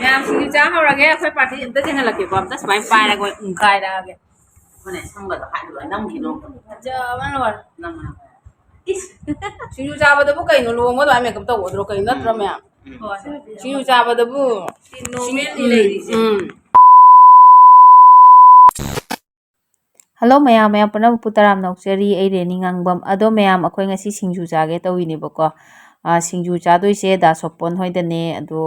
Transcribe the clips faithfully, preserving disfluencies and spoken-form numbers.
ꯃꯌꯥꯝ ꯁꯤꯡꯖꯨ ꯆꯥ ꯍꯧꯔꯒꯦ꯫ ꯑꯩꯈꯣꯏ ꯄꯥꯔꯇꯤ ꯑꯝꯇ ꯆꯦꯟꯍꯜꯂꯛꯀꯦꯀꯣ꯫ ꯑꯝꯇ ꯁꯨꯃꯥꯏꯅ ꯄꯥꯏꯔꯒ ꯎꯪꯈꯥꯏꯔꯛꯑꯒꯦ꯫ ꯍꯣꯏꯅꯦ, ꯁꯝꯒꯗꯣ ꯍꯥꯠꯂꯨꯔ ꯅꯝꯈꯤꯅꯣ꯫ ꯐꯖꯕꯅ ꯂꯣꯏꯔꯦ꯫ ꯅꯝ-, ꯏꯁ! ꯁꯤꯡꯖꯨ ꯆꯥꯕꯗꯕꯨ ꯀꯩꯅꯣ, ꯂꯨꯍꯣꯡꯕ ꯑꯗꯨꯃꯥꯏꯅ ꯃꯦꯀꯞ ꯇꯧꯒꯗ꯭ꯔꯣ? ꯀꯩꯅꯣ ꯅꯠꯇ꯭ꯔꯣ, ꯎꯝ꯫ ꯃꯌꯥꯝ? ꯎꯝ꯫ ꯍꯣꯏ꯫ ꯁꯤꯡꯖꯨ ꯆꯥꯕꯗꯕꯨ ꯁꯤ ꯅꯣꯔꯃꯦꯜꯅꯤ ꯁꯤꯡ-, ꯂꯩꯔꯤꯁꯦ꯫ ꯎꯝ꯫ ꯍꯜꯂꯣ ꯃꯌꯥꯝ, ꯃꯌꯥꯝ ꯄꯨꯝꯅꯃꯛꯄꯨ ꯇꯔꯥꯝꯅ ꯑꯣꯛꯆꯔꯤ꯫ ꯑꯩ ꯔꯦꯅꯤ ꯉꯥꯡꯕꯝ꯫ ꯑꯗꯣ ꯃꯌꯥꯝ, ꯑꯩꯈꯣꯏ ꯉꯁꯤ ꯁꯤꯡꯖꯨ ꯆꯥꯒꯦ ꯇꯧꯔꯤꯅꯦꯕꯀꯣ꯫ ꯑꯥ, ꯁꯤꯡꯖꯨ ꯆꯥꯗꯣꯏꯁꯦ ꯗꯥ ꯁꯣꯄꯣꯟ ꯍꯣꯏꯗꯅꯦ꯫ ꯑꯗꯣ,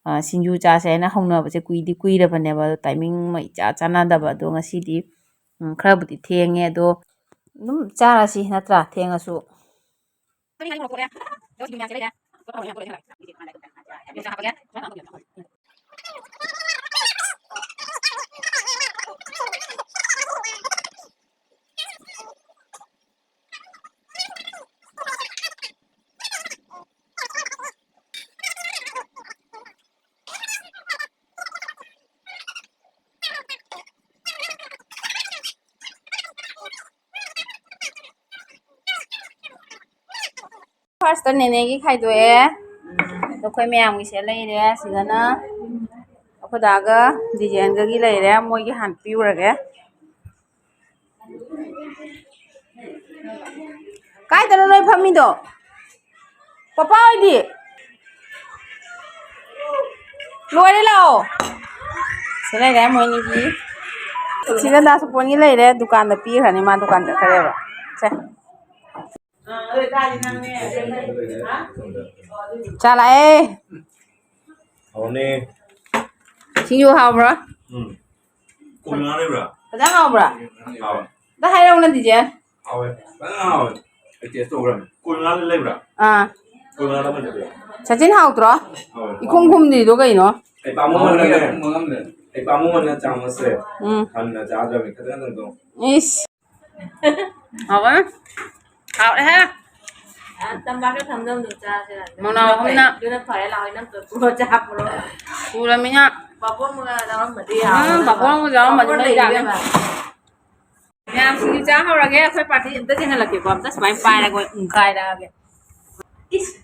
ꯑꯥ, ꯁꯤꯡꯖꯨ ꯆꯥꯁꯦ ꯍꯥꯏꯅ ꯍꯧꯅꯕꯁꯦ ꯀꯨꯏꯗꯤ ꯀꯨꯏꯔꯕꯅꯦꯕ꯫ ꯑꯗꯣ ꯇꯥꯏꯃꯤꯡ ꯑꯃ ꯏꯆꯥ ꯆꯥꯟꯅꯗꯕ꯫ ꯑꯗꯣ ꯉꯁꯤꯗꯤ, ꯎꯝ, ꯈꯔꯕꯨꯗꯤ ꯊꯦꯡꯉꯦ꯫ ꯑꯗꯣ ꯑꯗꯨꯝ ꯆꯥꯔꯁꯤ ꯅꯠꯇ꯭ꯔꯥ, ꯊꯦꯡꯉꯁꯨ꯫ ꯐꯥꯔꯁꯇ ꯅꯦꯅꯦꯒꯤ ꯈꯥꯏꯗꯣꯛꯑꯦ꯫ ꯑꯗꯣ ꯑꯩꯈꯣꯏ ꯃꯌꯥꯝꯒꯤꯁꯦ ꯂꯩꯔꯦ꯫ ꯁꯤꯗꯅ ꯑꯩꯈꯣꯏ ꯗꯥꯒ ꯗꯤꯖꯦꯟꯒꯒꯤ ꯂꯩꯔꯦ꯫ ꯃꯣꯏꯒꯤ ꯍꯥꯟꯅ ꯄꯤꯔꯨꯔꯒꯦ꯫ ꯀꯥꯏꯗꯅꯣ ꯅꯣꯏ ꯐꯝꯃꯤꯗꯣ? ꯄꯄꯥ ꯍꯣꯏꯗꯤ? ꯂꯣꯏꯔꯦ, ꯂꯥꯛꯑꯣ꯫ ꯁꯤ ꯂꯩꯔꯦ ꯃꯣꯏꯅꯤꯒꯤ꯫ ꯁꯤꯗ ꯗꯥ ꯁꯣꯄꯣꯟꯒꯤ ꯂꯩꯔꯦ, ꯗꯨꯀꯥꯟꯗ ꯄꯤꯈ꯭ꯔꯅꯤ, ꯃꯥ ꯗꯨꯀꯥꯟ ꯆꯠꯈ꯭ꯔꯦꯕ꯫ ꯁꯦ꯫ ꯆꯥ ꯂꯥꯛꯑꯦ꯫ ꯍꯥꯎꯅꯤ꯫ ꯁꯤꯡꯖꯨ ꯍꯥꯎꯕ꯭ꯔꯥ? ꯎꯝ꯫ ꯀꯣꯕꯤ ꯉꯥ ꯂꯩꯕ꯭ꯔꯥ? ꯐꯖꯅ ꯍꯥꯎꯕ꯭ꯔꯥ? ꯍꯥꯎꯋꯦ꯫ ꯑꯝꯇ ꯍꯥꯏꯔꯛꯎꯅ, ꯗꯤꯖꯦ꯫ ꯍꯥꯎꯋꯦ꯫ ꯐꯖꯅ ꯍꯥꯎꯋꯦ꯫ ꯑꯩ ꯇꯦꯁ ꯇꯧꯈ꯭ꯔꯕꯅꯤ꯫ ꯀꯣꯕꯤ ꯉꯥ ꯂꯩꯕ꯭ꯔꯥ? ꯑꯥ꯫ ꯀꯣꯕꯤ ꯉꯥ ꯂꯩꯕ꯭ꯔꯥ? ꯁꯆꯤꯟ, ꯍꯥꯎꯇ꯭ꯔꯣ? ꯍꯥꯎꯋꯦ꯫ ꯏꯈꯨꯝ ꯈꯨꯝꯗ꯭ꯔꯤꯗꯣ ꯀꯩꯅꯣ? ꯑꯩ ꯄꯥꯝꯃꯨꯃꯟꯅꯅꯦ꯫ ꯑꯩ ꯄꯥꯝꯃꯨꯃꯟꯅ ꯆꯥꯃꯁꯁꯦ ꯎꯝ꯫ ꯍꯟꯅ ꯆꯥꯗ꯭ꯔꯕꯅꯤ꯫ ꯈꯤꯇꯪ ꯈꯤꯇꯪ ꯇꯧ꯫ ꯏꯁ꯫ ꯍꯥꯎꯋꯦ꯫ ꯍꯥꯎꯔꯦꯍꯦ꯫ ꯑ, ꯇꯝꯄꯥꯛꯇ ꯊꯝꯗꯧꯗꯣ ꯆꯥꯁꯦ ꯍꯥꯏꯕ꯫ ꯃꯧꯅꯥ ꯑꯍꯨꯝꯅ꯫ ꯑꯗꯨꯅ ꯐꯔꯦ, ꯂꯥꯛꯑꯣ, ꯅꯪ ꯄꯨꯔꯣ ꯆꯥ ꯄꯨꯔꯣ꯫ ꯄꯨꯔꯃꯤꯅ꯫ ꯄꯥꯐꯣꯔ ꯑꯃꯒ ꯌꯥꯎꯔꯝꯃꯗꯤ ꯎꯝ, ꯌꯥꯔꯦ꯫ ꯄꯥꯐꯣꯔ ꯑꯃꯒ ꯌꯥꯎꯔꯝꯃꯗꯤ ꯄꯥꯐꯣꯔ ꯃꯩ ꯇꯥꯅꯤ꯫ ꯂꯩꯔꯦꯕ꯫ ꯃꯌꯥꯝ ꯁꯤꯡꯖꯨ ꯆꯥ ꯍꯧꯔꯒꯦ꯫ ꯑꯩꯈꯣꯏ ꯄꯥꯔꯇꯤ ꯑꯝꯇ ꯆꯦꯟꯍꯜꯂꯛꯀꯦꯀꯣ꯫ ꯑꯝꯇ ꯁꯨꯃꯥꯏꯅ ꯄꯥꯏꯔꯒ ꯎꯪꯈꯥꯏꯔꯛꯑꯒꯦ꯫ ꯏꯁ!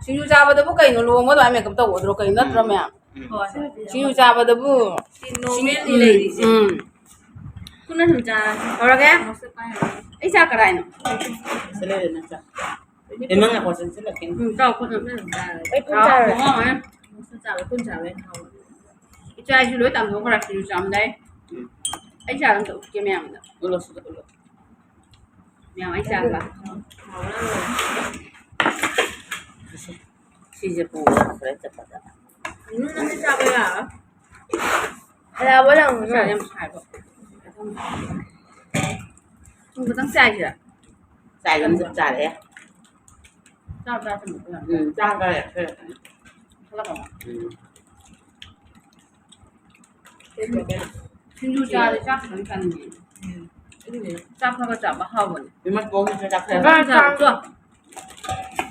ꯁꯤꯡꯖꯨ ꯆꯥꯕꯗꯕꯨ ꯀꯩꯅꯣ? ꯂꯨꯍꯣꯡꯕ ꯑꯗꯨꯃꯥꯏꯅ ꯃꯦꯀꯞ ꯇꯧꯒꯗ꯭ꯔꯣ? ꯀꯩꯅꯣ ꯅꯠꯇ꯭ꯔꯣ, ꯎꯝ꯫ ꯃꯌꯥꯝ? ꯎꯝ꯫ ꯍꯣꯏ꯫ ꯁꯤꯡꯖꯨ ꯆꯥꯕꯗꯕꯨ ꯁꯤ ꯅꯣꯔꯃꯦꯜꯗꯤ ꯁꯤ-, ꯎꯝ, ꯂꯩꯔꯤꯁꯦ꯫ ꯎꯝ꯫ ꯄꯨꯟꯅ ꯁꯨꯝ ꯆꯥꯔꯁꯤ꯫ ꯇꯧꯔꯒꯦ? ꯃꯁꯛ ꯄꯥꯏꯔꯣꯏ꯫ ꯑꯩ ꯆꯥ ꯀꯗꯥꯏꯅꯣ? ꯁꯤ ꯂꯩꯔꯦ ꯅꯪ ꯆꯥ꯫ ꯑꯦ, ꯅꯪ ꯉꯥꯏꯈꯣ, ꯆꯪꯁꯤꯜꯂꯛꯀꯦ꯫ ꯎꯝ, ꯆꯥꯎ, ꯈꯨꯠꯅ꯫ ꯑꯩ ꯄꯨꯟ ꯆꯥꯔꯣꯏ꯫ ꯍꯥꯎ, ꯍꯥꯎ, ꯍꯥꯎ꯫ ꯃꯁꯛ ꯆꯥꯕ ꯄꯨꯟ ꯆꯥꯕ ꯍꯦꯟꯅ ꯍꯥꯎꯕꯅꯦ꯫ ꯏꯆꯥ ꯏꯁꯨ ꯂꯣꯏ ꯇꯥꯟꯊꯣꯛꯈ꯭ꯔꯦ ꯁꯤꯡꯖꯨ ꯆꯥꯝꯗꯥꯏ꯫ ꯎꯝ꯫ ꯑꯩ ꯆꯥ ꯑꯗꯨꯝ ꯇꯧꯁꯤꯒꯦ ꯃꯌꯥꯝꯗ꯫ ꯎꯠꯂꯣ ꯁꯤꯗ, ꯎꯠꯂꯣ꯫ ꯃꯌꯥꯝ ꯑꯩ ꯆꯥꯕ꯫ ꯁꯤꯁꯦ ꯄꯨꯔꯒ ꯍꯣꯔꯦꯟ ꯆꯠꯄꯗ꯫ ꯎꯝ, ꯅꯪꯗꯤ ꯆꯥꯕ ꯌꯥꯔꯣꯏ꯫ ꯍꯜꯂꯛꯑꯕꯣ ꯅꯪ? ꯅꯨꯡꯁꯥ ꯌꯥꯝ ꯁꯥꯏꯕ꯫ ꯊꯨꯝ ꯈꯤꯇꯪ ꯆꯥꯏꯁꯤꯔꯥ? ꯆꯥꯏ, ꯑꯗꯨꯝ ꯆꯞ ꯆꯥꯔꯦ꯫ ꯆꯥ ꯆꯥ ꯊꯝꯃꯣ꯫ ꯎꯝ, ꯆꯥ ꯆꯥ ꯌꯥꯔꯦ꯫ ꯈꯜꯂꯛꯀꯅꯣ꯫ ꯎꯝ꯫ ꯁꯤꯡꯖꯨ ꯆꯥꯔꯗꯤ ꯆꯥꯛ ꯈꯤꯇꯪ ꯆꯥꯅꯤꯡꯉꯦ꯫ ꯎꯝ꯫ ꯆꯥꯛ ꯈꯔ ꯈꯔ ꯆꯥꯕ ꯍꯥꯎꯕꯅꯦ꯫ ꯏꯃꯥ, ꯄꯣꯡ ꯆꯥꯛ ꯈꯔ ꯆꯥꯛ ꯆꯥ-, ꯆꯥ-, ꯆꯣ꯫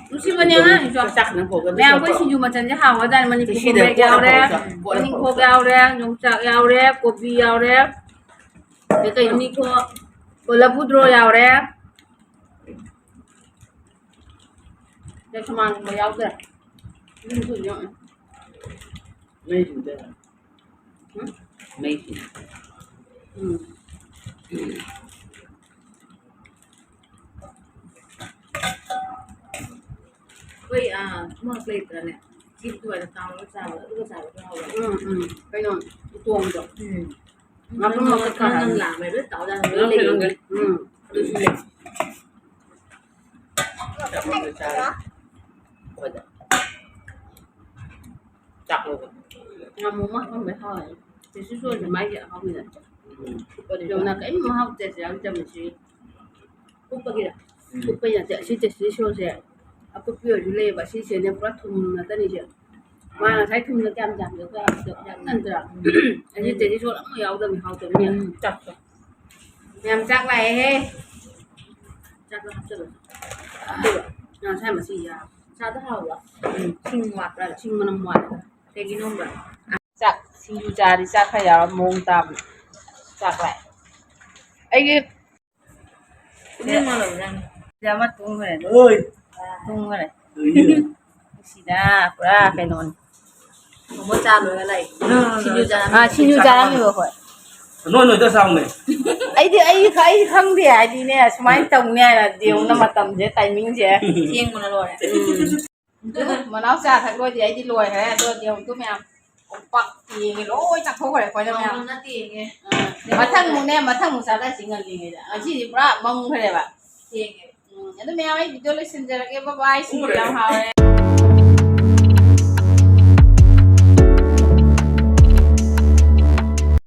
ꯅꯨꯡꯁꯤꯕꯅꯦ ꯑꯉꯥꯡꯁꯤꯡꯁꯨ꯫ ꯆꯥꯛ ꯈꯤꯇꯪ ꯄꯣꯡꯒ ꯃꯌꯥꯝ ꯑꯩꯈꯣꯏ ꯄꯤꯖꯀꯣ꯫ ꯁꯤꯡꯖꯨ ꯃꯆꯜꯁꯦ ꯍꯥꯎꯒ꯭ꯔꯖꯥꯠꯅꯤ꯫ ꯃꯅꯤꯄꯨꯔ ꯁꯤꯗ ꯀꯣꯠꯂ ꯌꯥꯎꯔꯦ, ꯄꯣꯡ ꯆꯥꯛ, ꯀꯣꯠꯂ ꯄꯣꯡ ꯇꯣꯅꯤꯡꯈꯣꯛ ꯆꯥꯛ꯫ ꯌꯥꯎꯔꯦ, ꯌꯣꯡꯆꯥꯛ ꯌꯥꯎꯔꯦ, ꯀꯣꯕꯤ ꯌꯥꯎꯔꯦ, ꯑꯗꯩ ꯀꯩꯅꯣ? ꯇꯣꯅꯤꯡꯈꯣꯛ꯫ ꯀꯣ-, ꯂꯐꯨ ꯊꯔꯣ ꯌꯥꯎꯔꯦ꯫ ꯑꯗꯩ ꯁꯃꯥꯟꯒꯨꯝꯕ ꯌꯥꯎꯗ꯭ꯔꯦ꯫ ꯑꯗꯨꯝ ꯁꯨ ꯌꯥꯎꯔꯦ꯫ ꯃꯩ ꯁꯨꯡꯗꯦ꯫ ꯎꯝ? ꯃꯩ ꯁꯨꯡꯗꯦ꯫ ꯎꯝ꯫ ꯑꯩꯈꯣꯏ, ꯑꯥ, ꯊꯨꯝꯃꯣꯛ ꯂꯩꯇ꯭ꯔꯅꯦ? ꯁꯤ ꯑꯗꯨꯃꯥꯏꯅ ꯇꯥꯎꯔꯒ ꯆꯥꯕꯗꯣ, ꯑꯗꯨꯒ ꯆꯥꯕꯗꯣ ꯍꯥꯎꯕꯅꯦ꯫ ꯎꯝ, ꯎꯝ꯫ ꯀꯩꯅꯣ, ꯎꯇꯣꯡꯗꯣ꯫ ꯎꯝ꯫ ꯉꯥꯄ꯭ꯔꯨꯝ ꯃꯀꯛ ꯈꯔ ꯈꯔ ꯂꯥꯝꯃꯦ, ꯂꯣꯏ ꯇꯥꯎ ꯌꯥꯅꯤ, ꯂꯣꯏ ꯂꯩꯌꯦ꯫ ꯎꯝ꯫ ꯑꯗꯨꯁꯨ ꯂꯩ꯫ ꯆꯥꯛ ꯂꯧꯕ꯫ ꯉꯥꯃꯨ ꯑꯃ ꯍꯥꯞꯄꯝꯕꯩ ꯍꯥꯎꯋꯦ꯫ ꯆꯦ ꯁꯤꯁꯨ ꯑꯣꯏꯔꯁꯨ ꯃꯥꯒꯤ ꯑꯍꯥꯎꯕꯤꯗ꯫ ꯎꯝ꯫ ꯌꯣꯡꯅ ꯀꯔꯤꯝ ꯃꯍꯥꯎ ꯇꯦꯁ ꯌꯥꯎꯗꯕꯅꯤ ꯁꯤ꯫ ꯀꯨꯞꯄꯒꯤꯔ? ꯎꯝ꯫ ꯀꯨꯞꯄꯩ ꯅꯠꯇꯦ꯫ ꯑꯁꯤ ꯇꯦꯁ ꯁꯣꯁꯦ ꯑꯀꯨꯞꯄꯤ ꯑꯣꯏꯔꯁꯨ ꯂꯩꯌꯦꯕ꯫ ꯁꯤꯁꯦꯅꯦ ꯄꯨꯔꯥ ꯊꯨꯝ ꯉꯥꯛꯇꯅꯤ ꯁꯦ꯫ ꯃꯥ ꯉꯁꯥꯏ ꯊꯨꯝꯗꯣ ꯀꯌꯥꯝ ꯆꯥꯒꯦ? ꯑꯩꯈꯣꯏ ꯍꯥꯞꯄꯗꯣ ꯌꯥꯝ ꯀꯟꯗ꯭ꯔꯥ? ꯎꯝ꯫ ꯑꯁꯤ ꯇꯦꯁ ꯁꯣꯁ ꯑꯃꯨꯛ ꯌꯥꯎꯗꯕꯅꯤ ꯍꯥꯎꯇꯕꯅꯤ꯫ ꯎꯝ, ꯆꯥꯛꯇꯣ꯫ ꯃꯌꯥꯝ ꯆꯥꯛ ꯂꯥꯛꯑꯦꯍꯦ꯫ ꯆꯥꯛꯇꯣ ꯍꯥꯞꯆꯜꯂꯣ꯫ ꯑꯗꯨꯒ ꯉꯁꯥꯏ ꯃꯁꯤ ꯌꯥ-, ꯆꯥꯗꯣ ꯍꯥꯎꯕ꯭ꯔꯣ? ꯎꯝ꯫ ꯁꯤꯡ ꯋꯥꯠꯄ꯭ꯔꯥ? ꯁꯤꯡ ꯃꯅꯝ ꯋꯥꯠꯄ꯭ꯔꯥ? ꯀꯩꯒꯤꯅꯣꯕ? ꯆꯥꯛ, ꯁꯤꯡꯖꯨ ꯆꯥꯔꯗꯤ ꯆꯥꯛ ꯈꯔ ꯌꯥꯎꯔ ꯃꯑꯣꯡ ꯇꯥꯕꯅꯦ꯫ ꯆꯥꯛ ꯂꯥꯛꯑꯦ꯫ ꯑꯩꯒꯤ ꯄꯨꯛꯅꯤꯡ ꯃꯥꯟꯅꯕꯖꯥꯠꯅꯤ꯫ ꯁꯤꯗ ꯑꯃ ꯇꯨꯝꯈ꯭ꯔꯦ꯫ ꯑꯣꯏ꯫ ꯇꯨꯝꯈ꯭ꯔꯦ꯫ ꯀꯩꯅꯣ? ꯁꯤꯗ ꯄꯨꯔꯥ ꯀꯩꯅꯣꯅꯤ꯫ ꯃꯣꯃꯣ ꯆꯥ ꯂꯣꯏꯔꯒ ꯂꯥꯛꯏ꯫ ꯁꯤꯡꯖꯨ ꯆꯥꯔꯝꯃꯤ꯫ ꯑꯥ, ꯁꯤꯡꯖꯨ ꯆꯥꯔꯝꯃꯦꯕ ꯑꯩꯈꯣꯏ꯫ ꯅꯣꯏ ꯅꯣꯏꯗ ꯆꯥꯎꯅꯦ꯫ ꯑꯩꯗꯤ ꯑꯩ ꯑꯩ ꯈꯪꯗꯦ ꯍꯥꯏꯗꯤꯅꯦ, ꯁꯨꯃꯥꯏꯅ ꯇꯧꯅꯤ ꯍꯥꯏꯅ ꯌꯦꯡꯉꯨꯅ ꯃꯇꯝꯁꯦ, ꯇꯥꯏꯃꯤꯡꯁꯦ꯫ ꯊꯦꯡꯕꯅ ꯂꯣꯏꯔꯦ꯫ ꯃꯅꯥꯎ ꯆꯥ ꯊꯛꯂꯣꯏꯗꯤ ꯑꯩꯗꯤ ꯂꯣꯏꯈ꯭ꯔꯦ꯫ ꯑꯗꯣ ꯌꯦꯡꯉꯨ ꯃꯌꯥꯝ ꯄꯥꯛ ꯌꯦꯡꯉꯦ, ꯂꯣꯏ ꯆꯥꯊꯣꯛꯈ꯭ꯔꯦ ꯑꯩꯈꯣꯏꯅ ꯃꯌꯥꯝ꯫ ꯅꯠꯇꯦ ꯌꯦꯡꯉꯦ꯫ ꯎꯝ꯫ ꯃꯊꯪ ꯑꯃꯨꯛꯅꯦ, ꯃꯊꯪ ꯑꯃꯨꯛ ꯆꯥꯔꯁꯤ ꯉꯜꯂꯤꯉꯩꯗ꯫ ꯉꯁꯤꯗꯤ ꯄꯨꯔꯥ ꯃꯝꯈ꯭ꯔꯦꯕ꯫ ꯊꯦꯡꯉꯦ꯫ ꯎꯝ, ꯑꯗꯨ ꯃꯌꯥꯝ ꯑꯩ ꯚꯤꯗꯤꯑꯣ ꯂꯣꯏꯁꯤꯟꯖꯔꯒꯦ꯫ ꯕꯥꯏ ꯕꯥꯏ꯫ ꯁꯤꯡꯖꯨ ꯌꯥꯝ ꯍꯥꯎꯔꯦ꯫